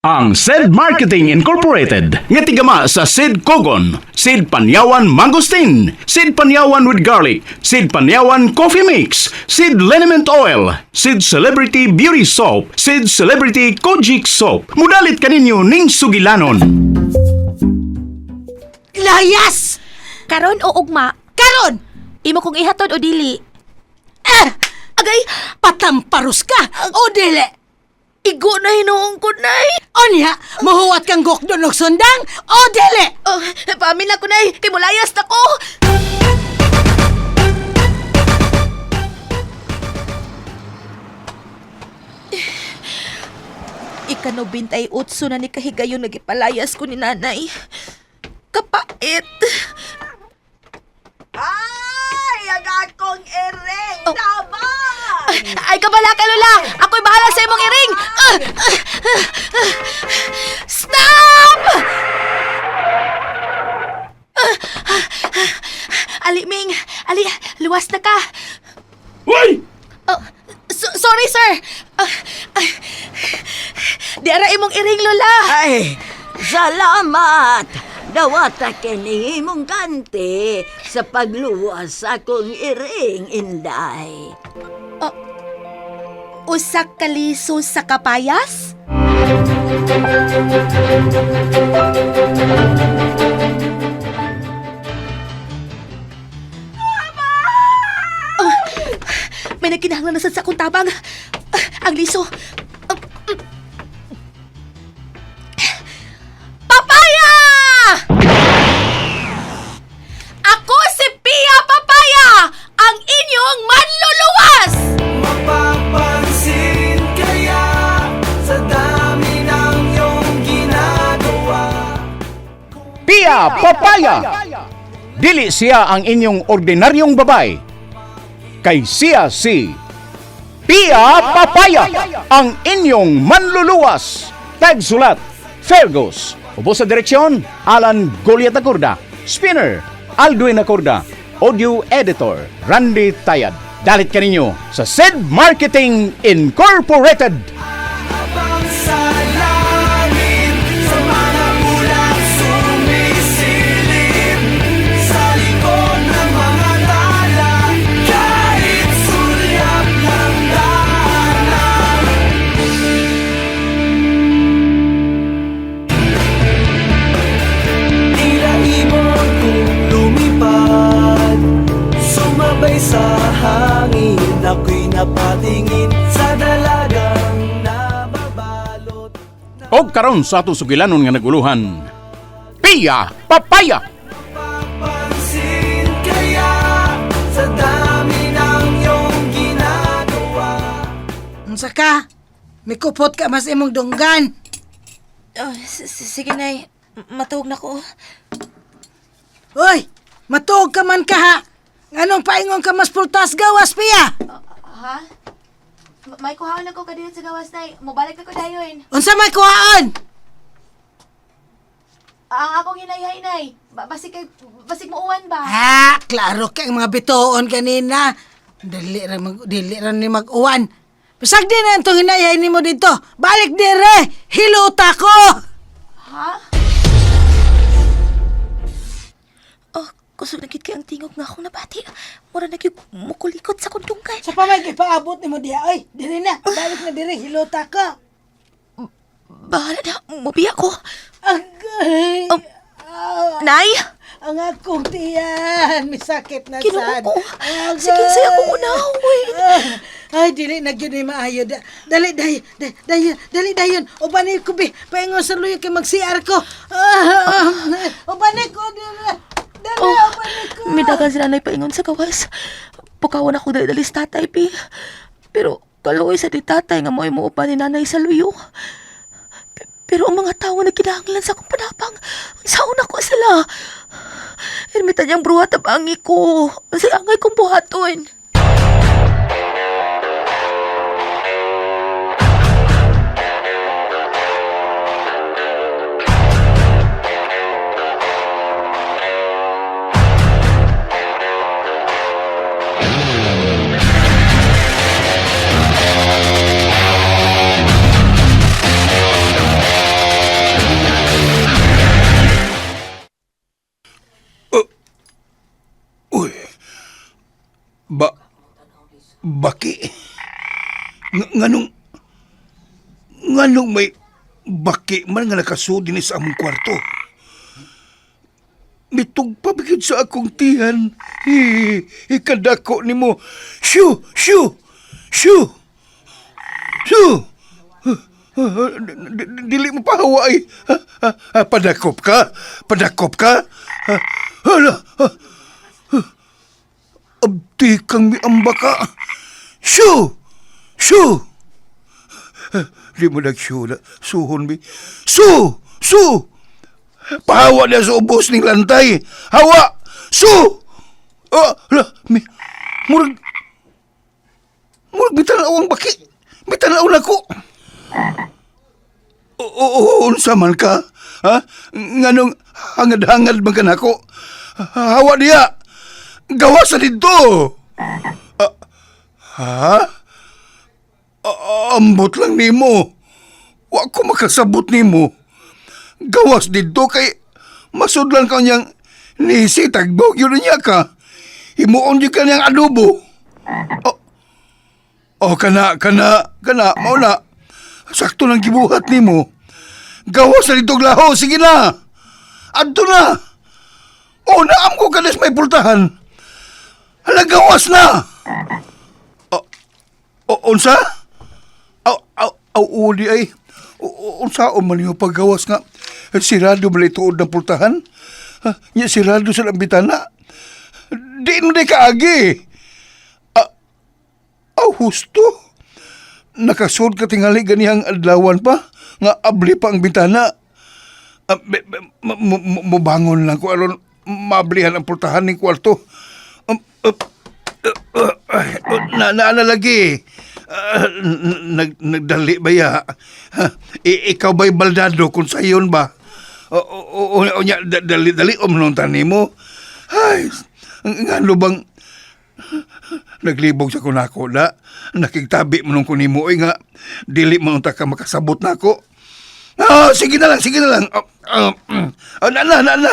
Ang Said Marketing Incorporated nga tigama sa Sid Kogon, Sid Panyawan Mangosteen, Sid Panyawan with Garlic, Sid Panyawan Coffee Mix, Sid Liniment Oil, Sid Celebrity Beauty Soap, Sid Celebrity Kojic Soap. Mudalit kaninyo ning sugilanon. Layas! Karon o ugma, Karon! imo kong ihatod o dili. Ah! Agay, Patamparus ka! O dili! Igo na hinuong ko, Nay. Onya, mahuwat kang gokdon og sundang! O dili! Oh, paamin na ko, Nay. Kay mulayas na ko. Ika-98 na ni kahigayon nagipalayas ko ni nanay. Kapait. Ay, ang akong iring Oh. tabang! Ay, kabala ka, Lola! Ako'y bahala sa imong iring! Ah! Ah! Ah! Stop! Ah! Ah! Ah! Ali, Ming! Ali, luwas na ka! Uy! Oh, sorry, sir! Ah, ah, di ara imong iring, Lola! Ay, salamat! Dawata kini imong kanti sa pagluwas sa akong iring, Inday. Usa ka liso sa kapayas? Oh, may nagkinahanglan na sad sa akong tabang. Ah, ang liso. Ah, Papaya! Ako si Pia Papaya, ang inyong manluluwas! Mapapansin kaya sa dami ng iyong ginagawa. Pia Papaya! Dili siya ang inyong ordinaryong babay. Kay siya si Pia Papaya, ang inyong manluluwas. Tagsulat, Fergus. Ubo sa direksyon, Alan Goliat Acorda. Spinner, Aldwin Acorda. Audio Editor, Randy Tayad. Dalit kaninyo sa Sid Marketing Incorporated. Habang sa langit, sa mga ulap sumisilip, sa likod ng mga tala, kahit sulyap ng daanan. Tila ibon kong lumipad, sumabay sa hangin, ako'y napatingin sa dalagang nababalot. Og karon sa atong sugilanon nga naguluhan. Pia Papaya! Papansin kaya sa dami ng iyong ginagawa. Unsa ka? Mikupot ka mas imong dunggan. Oh, sige, Nay. Matuog na ko. Hoy, matuog ka man ka ha. Nganong paingon ka mas pultas gawas piya? Ha? May kuhaon na ko kadiyot sa gawas, Nay. Mubalik na ko dayon. Unsa may kuhaon? Ang akong hinayhay, Nay. Basig, kay, basig mo uwan ba? Ha, klaro kay ang mga bituon kanina. Dili ra mag dili ra ni mag-uwan. Bisag di na itong hinayay nimo dito. Balik dire. Hilota ko. Ha? Oh, kusog na gid kay ang tingog nga akong nabati. Mura na gyud mukulikot sa kundunggan. Sa pa may gipaabot nimo diha oy. Dire na. Balik na dire hilota ko. Bahala na, mubiya ko. Agay. Oh. Nay! Ang akong tiyan, may sakit na Ginoo sad. ko. Agay. Sige, saya akong unawin. Ah, ay, dili na gyud ni maayo. Dali, dayon, dayon, dali, dayon. Ubanay ko, bi. Paingon sa luyo kay mag-CR ko. Ah, ubanay ko, dali. Dali, Oh, ubanay ko. Midagan si nanay paingon sa gawas. Pukawan ako dali-dali sa tatay, pi. Pero kaluoy sa di tatay nga mo'y muupa ni nanay sa luyo. Pero ang mga tao na kinahanglan sa akong panapang, saon ako sila. Ermitan niyang bruha tabangi ko. Sa angay kong buhaton. Ba baki. Nganong nganong may baki man nga nakasud dinhi sa among kwarto. Mitugpa ba gyud sa akong tiyan. Hi, ikadako nimo. Shoo, shoo, shoo. Shoo. Dili mo pa hawaay. Padakop ka? Padakop ka? Hala. Abdi kang miamba ka. Shoo! Shoo! Di mo nag-shoo na. Suhon mi. Su! Su! Pahawa niya sa ubos ning lantay. Hawa! Su! Oh, hala, mi, murag, murag bitanaw ang baki. Bitanaw na ko. Oo, unsa man ka? Ha? Nganong hangad-hangad man ka nako? Hawa niya. Gawa sa dito. Ah, ha? Ambot lang nimo. Wa ko makasabot nimo. Gawas dito kay masudlan ka niyang nisi tagbog yun niya ka. Himuon di ka niyang adobo. Oh, oh kana kana kana mao na. Sakto nang gibuhat nimo. Gawas na dito laho, sige na. Adto na. Oh, naam ko kanis may pultahan. Hala, gawas na. O, o unsa? Aw, aw, aw, uli ay. Unsa o man yung paggawas nga. Sirado man tuod ng pultahan. Ha, nya sirado sa lambitana. Di mo di kaagi. Aw, husto. Nakasud ka tingali ganihang adlawan pa. Nga abli pa ang bintana. Ah, mubangon lang ko aron mablihan ang pultahan ning kwarto. Ay, oh, na na na lagi. Ah, nagdali ba ya? Ha, ikaw ba'y baldado kung sayon ba? O, o, o, o, nya, dali dali umnon tani mo. Ay, ngano bang naglibog sa kunako na nakigtabi mo nung kunimo oy nga dili mo unta ka makasabot nako. Ah, sige na lang, sige na lang. Ah, ah, mm. Ah, na, na, na, na.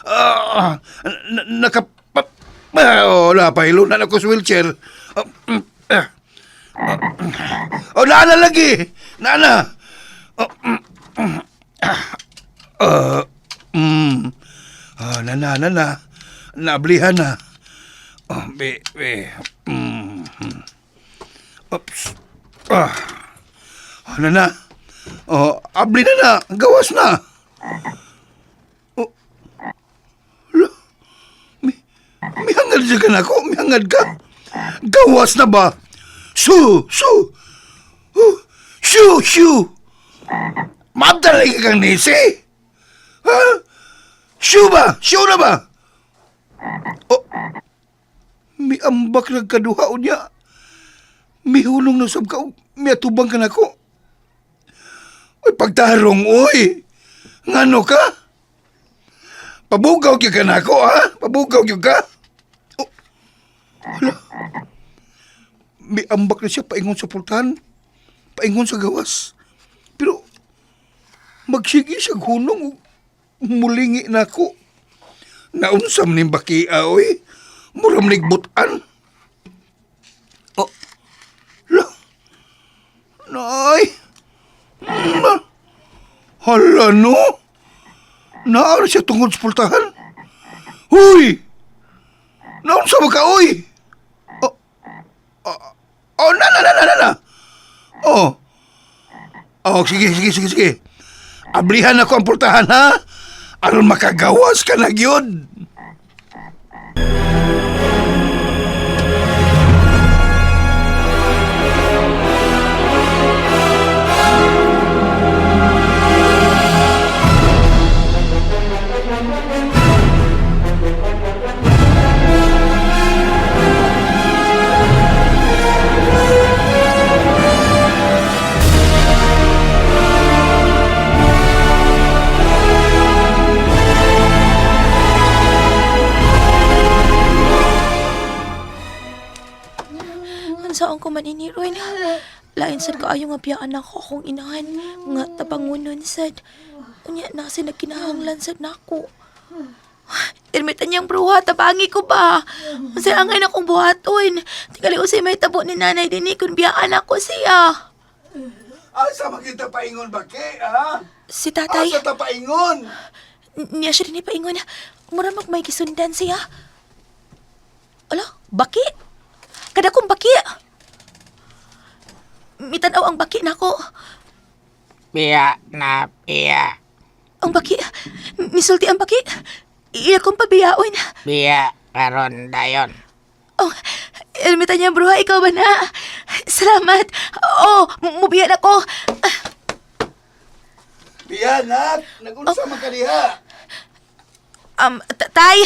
Ah, na, naka, pa, oh, wala pa, ilo na ako sa wheelchair. Ah, ah. Ah, oh, na, na lagi. Na, na. Oh, ah, ah, Ah, na, na, na, na. Naablihan na. Oh, be, be. Oops. Ah. Ano na? Oh, abli na na. Gawas na. Oh. Hala. Mi, mihangad siya ka na ako. Mihangad ka. Gawas na ba? Su, su. Oh, shu, shu. Mabdalay ka kang nisi. Ha? Shu ba? Shu na ba? Oh. Miambak nagkaduha o niya. Mihulong na sab ka og miatubang ka nako. Uy, pagtarong, uy! Ngano ka? Pabugaw gyud ka nako, ha? Pabugaw gyud ka? Oh. Hala. Miambak na siya paingon sa pultahan. Paingon sa gawas. Pero, magsige siya hunong ug mulingi nako. Naunsam ning bakia, oy. Muram nigbutan. Oh. La. Nay. Na. Hala no. Naara siya tungod sa pultahan. Huy! Naunsa ba ka, uy? Oh, oh, oh, na, na, na, na, na, na. Oh. Oh, sige, sige, sige, sige. Ablihan ako ang pultahan, ha? Aron makagawas ka na gyud. Unsaon ko man ini, Roy? Lain sad kaayo nga biyaan ako akong inahan nga tabangunon sad. Unya na sa nagkinahanglan sad nako. Ermitan niyang bruha, tabangi ko ba? Unsay angay na kong buhaton. Tingali usay may tabo ni nanay dinhi kun biyaan ako siya. Asa makita paingon ba ke, ha? Si tatay, Asa ta paingon? niya siya rin paingon. Mura mag may gisundan siya. Ala, baki? Kada kong baki. Mitanaw ang baki nako. Biya na biya. Ang baki. Misulti ang baki. Iya kong pabiyaon. Biya karon dayon. Oh, ermita niya bruha, ikaw ba na? Salamat. Oh, mubiyan ako. Biya, nak! Nagunsa man ka diha? Tay,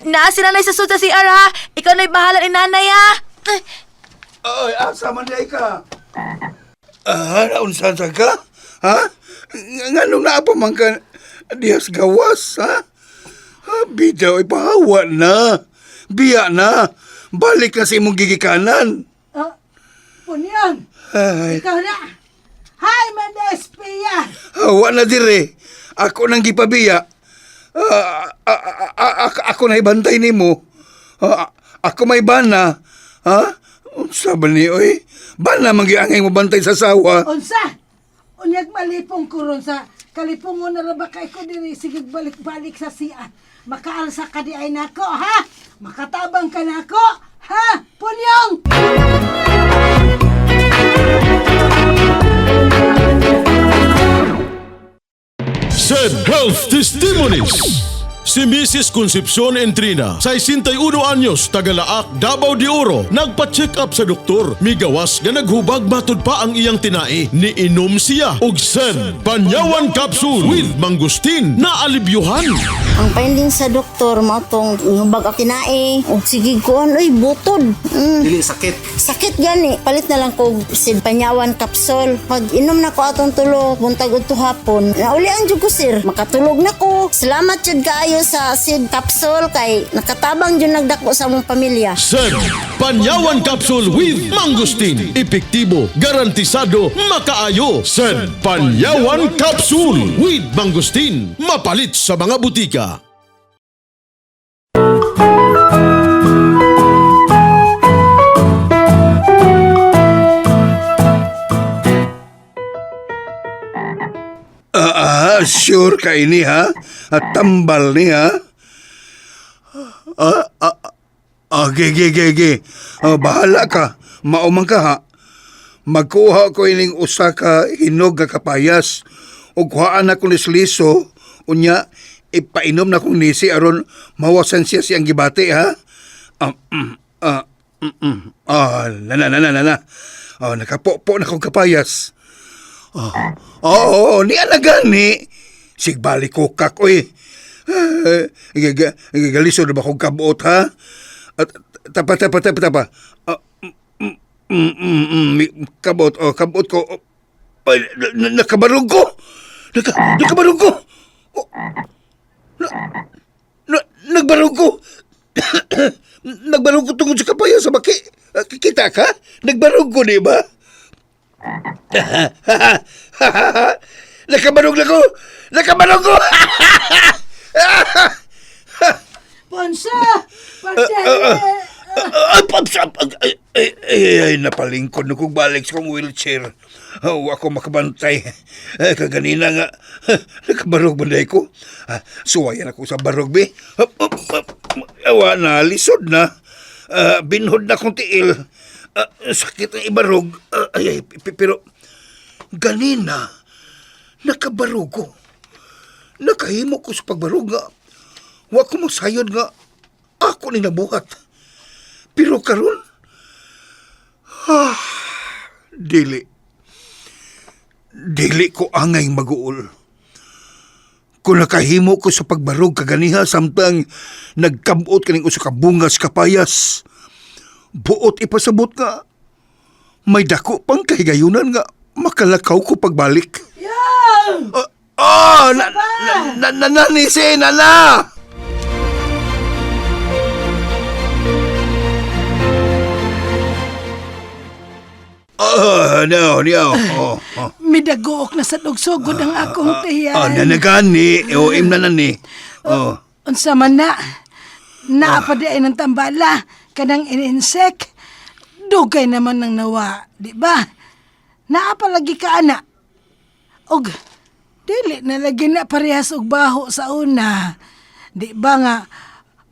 naa si nanay sa sud sa CR ha. Ikaw na'y bahala ni nanay ha. Oy, asa man diay ka? Ah, naunsa sa ka? Ha? Nganong naa pa man ka diha sa gawas, ha? Ha, bida, oy, pahawa na. Biya na. Balik na sa imong gigikanan. Oh, Punyong, Ay, ikaw na. Hi, Mandespiya. hawa na dire. Ako nang gipabiya. Ah, ah, ah, ah, ako na ibantay nimo. Ah, ako may bana. Ha? Unsa ba ni oy? Bana man gyud angay mo bantay sa sawa. Unsa? Unyag malipong ko ron sa kalipungon na ra ba kay ko diri sige balik-balik sa siya. Makaalsa ka di ay nako, ha? Makatabang ka nako, ha? Punyong! Said Health Testimonies. Si Mrs. Concepcion Entrina, 61 anyos, tagalaak, Davao de Oro, nagpa-check up sa doktor. Migawas nga naghubag matud pa ang iyang tinai. Niinom siya og Sed Panyawan Capsule with Mangustin na alibyuhan. Ang finding sa doktor mao tong hubag ang tinae og sige kuan oy butod. Dili sakit. Sakit gani. Palit na lang ko sid panyawan kapsol. Pag inom na ko atong tulo, buntag udto hapon. Naulian jud ko sir. Makatulog na ko. Salamat jud kaayo sa sid kapsol kay nakatabang jud nagdako sa among pamilya. Sed Panyawan Capsule with Mangustin. Epektibo, garantisado, makaayo. Sed Panyawan Capsule with Mangustin. Mapalit sa mga butika. Ah, ah, sure ka ini ha? At tambal ni ha? Ah, ah, ah, ge, ge, ge, ge. Ah, bahala ka. Maumang ka ha. Magkuha ko ining usa ka hinog nga kapayas. Ug kuhaan na ko ni Sliso, unya ipainom na kong nisi aron mawasan siya siyang gibati ha. Ah, ah, Ah, na na na na na. Ah, nakapopo na kong kapayas. Oo, ni alaga ni. Sigbalik ko kak, oy. Eh, Galisod na ba kong kabuot, ha? At, tapa, tapa, tapa, tapa. Ah, kabuot, oh, kabuot ko. Oh, ay, nakabarog ko. Nakabarog ko. Oh, na, na, nagbarog ko. Nagbarog ko tungod sa kapaya sa baki. Ah, kita ka? Nagbarog ko, di ba? Nakabarog na ko! Nakabarog ko! Ponsa! Pagdali! Ay, ay, ay, ay, ay, napalingkod na kong balik sa kong wheelchair. Oh, ako makabantay. Ay, kaganina nga, nakabarog ba na ko? Ah, suwayan ako sa barog, be. Hop, hop, hop. Awa na, lisod na. Ah, binhod na kong tiil. Ah, sakit ang ibarog. Ah, ay, ay, pero, ganina, nakabarog ko. Nakahimo ko sa pagbarog nga. Wa ko masayod nga ako ni nabuhat. Pero karon, ah, dili. Dili ko angay maguol. Kung nakahimo ko sa pagbarog kaganiha samtang nagkabot kaning usa ka bungas kapayas. Buot ipasabot nga may dako pang kahigayunan nga makalakaw ko pagbalik. Yang! Ah, ah, na, na, na, na, nani si nana! Ah, no, no. Oh, oh. Midagook na sa dugsugod ang akong tiyan. Ah, nanagani. O, im na nani. Oh. Unsa man na? Naa pa di ay ng tambala kanang ininsek. Dugay naman nang nawa, di ba? Naa pa lagi ka ana. Og dili na lagi na parehas og baho sa una. Di ba nga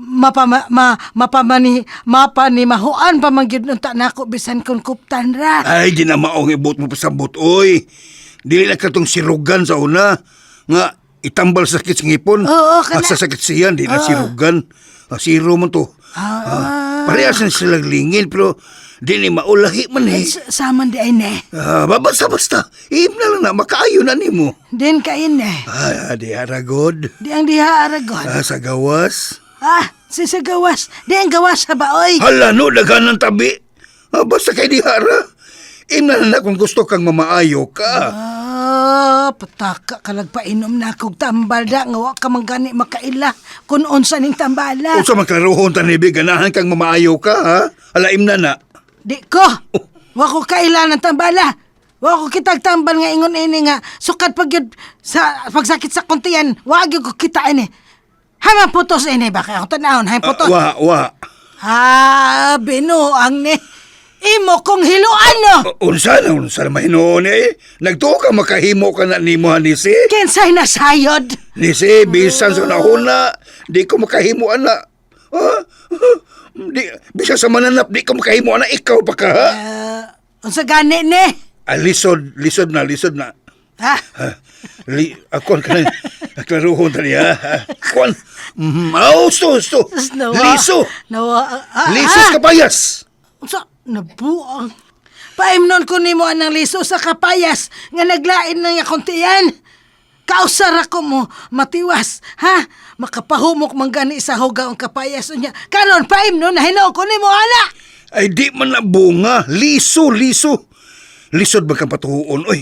mapama, ma, mapamani mapanimahuan pa man gyud unta nako bisan kon kuptan ra. Ay, di na maong ibot mo pasabot, oy. Dili na katong sirugan sa una. Nga, itambal sa sakit sa ngipon. Oo, kana- Ah, sa sakit siyan, di na sirugan. Ah, siro man to. Ah. Parehas na silang lingin, pero di ni maulahi man eh. Saman di ay ne. Ah, basta basta. Iim na lang na, makaayo na nimo. Din kain ne. Ah, di aragod. Di ang diha aragon. Ah, sa gawas. Ah, si sa gawas. Di ang gawas ha ba, oy? Hala no, daghan ng tabi. Ah, basta kay dihara. Iim na lang na kung gusto kang mamaayo ka. Ah, pataka ka painom na akong tambal da nga wa ka man gani makaila kun unsa ning tambala. Unsa man klarohon tanibi, ganahan kang mamaayo ka, ha? Alaim na na. Di ko. Wa ko kaila ng tambala. Wa ko kitag tambal nga ingon ini nga sukad pag yun sa pagsakit sa kuntian, wa gyud ko kita ini. Haman putos ini ba kay akong tan-awon, hay putos. Wa, wa. Ah, binuang ni. Imo kong hiluan no. Unsa na mahinuon eh. Nagtuo ka makahimo ka na nimo ha, Nisi. Kinsay nasayod. Nisi, bisan sa nahuna, di ko makahimo ana. Ha? Di, bisan sa mananap, di ko makahimo ana, ikaw pa ka, ha? Unsa gani ni? Ah, lisod, lisod na, lisod na. Ha? Ha? Li, akuan ka na, klarohon tani, ha? Kuan, aw, sto, sto. Nawa. Liso, Nawa. Ah, liso ah. sa kapayas. Unsa? Nabuang. Paimnon ko nimo anang liso sa kapayas nga naglain ng akong tiyan. Kausar ako mo, matiwas, ha? Makapahumok man gani sa hugaw ang kapayas unya. Karon paimnon na hinuon ko nimo ana. Ay, di man na bunga. Liso, liso. Lisod ba kang patuon? Oy,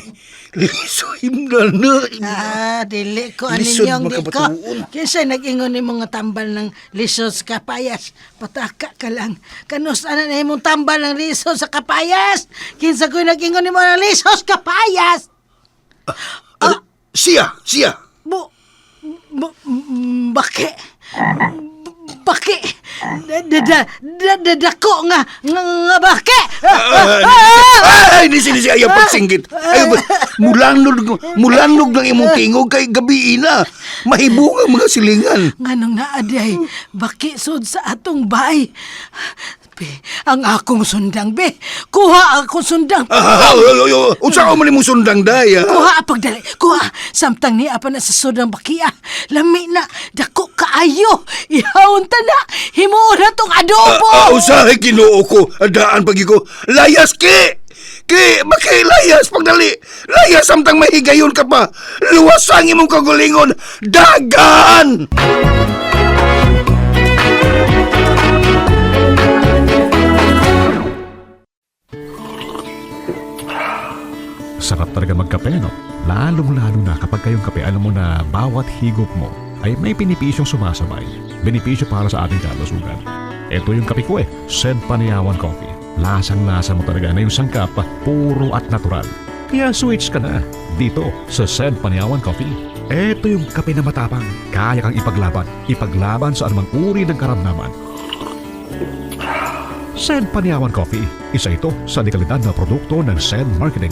liso, himna na. Ah, dili ko Lisod aninyong di ko. magkapatuon. Kinsa nag-ingon ni mga tambal ng liso sa kapayas. Pataka ka lang. Kanus ana na imong tambal ng liso sa kapayas. Kinsa ko'y nag-ingon ni mga liso sa kapayas. Ah, siya, siya. Bu, bu, baki. Baki. Da, da, da, da, da, dako nga, nga, nga baki. Ah, ay, nisi, nisi, ayaw pagsinggit. Ayaw, mulanog, mulanog ng imong tingog kay gabi na. Mahibong ang mga silingan. Nganong naaday, baki sud sa atong bay. Be, ang akong sundang, be. Kuha akong sundang. Ah, oy, oy, oy, unsa ka man imong sundang day, ah? Kuha pagdali, kuha. Samtang niya pa na sa sudang bakia. Lami na, dako kaayo. Ihawon ta na, himuon na tong adobo. Ah, usahay Ginoo ko, daan pagi ko. Layas ki! Ki, baki layas pagdali. Layas samtang mahigayon ka pa. Luwas ang imong kagulingon. Dagan! Sarap talaga magkape, no? Lalong-lalo na kapag kayong kape, alam mo na bawat higop mo ay may binipisyong sumasabay. Benepisyo para sa ating kalusugan. Ito yung kape ko eh, Sed Paniawan Coffee. Lasang-lasa mo talaga na yung sangkap, puro at natural. Kaya switch ka na dito sa Sed Paniawan Coffee. Ito yung kape na matapang, kaya kang ipaglaban. Ipaglaban sa anumang uri ng karamdaman. Sed Paniawan Coffee, isa ito sa dekalidad na produkto ng Sed Marketing.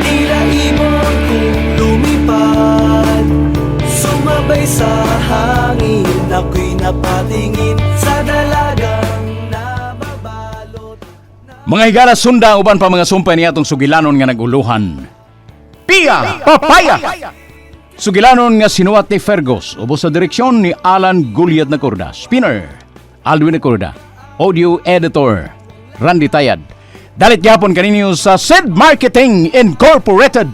Tila ibon kong lumipad, sumabay sa hangin. Ako'y napatingin sa dalagang nababalot. Mga higala sunda uban pa mga sumpay niya atong sugilanon nga naguluhan. Pia Papaya! Sugilanon nga sinuwat ni Fergus ubos sa direksyon ni Alan Gulyat Nacorda. Spinner, Alwin Nacorda. Audio Editor, Randy Tayad. Dalit gyapon kaninyo sa Sid Marketing Incorporated.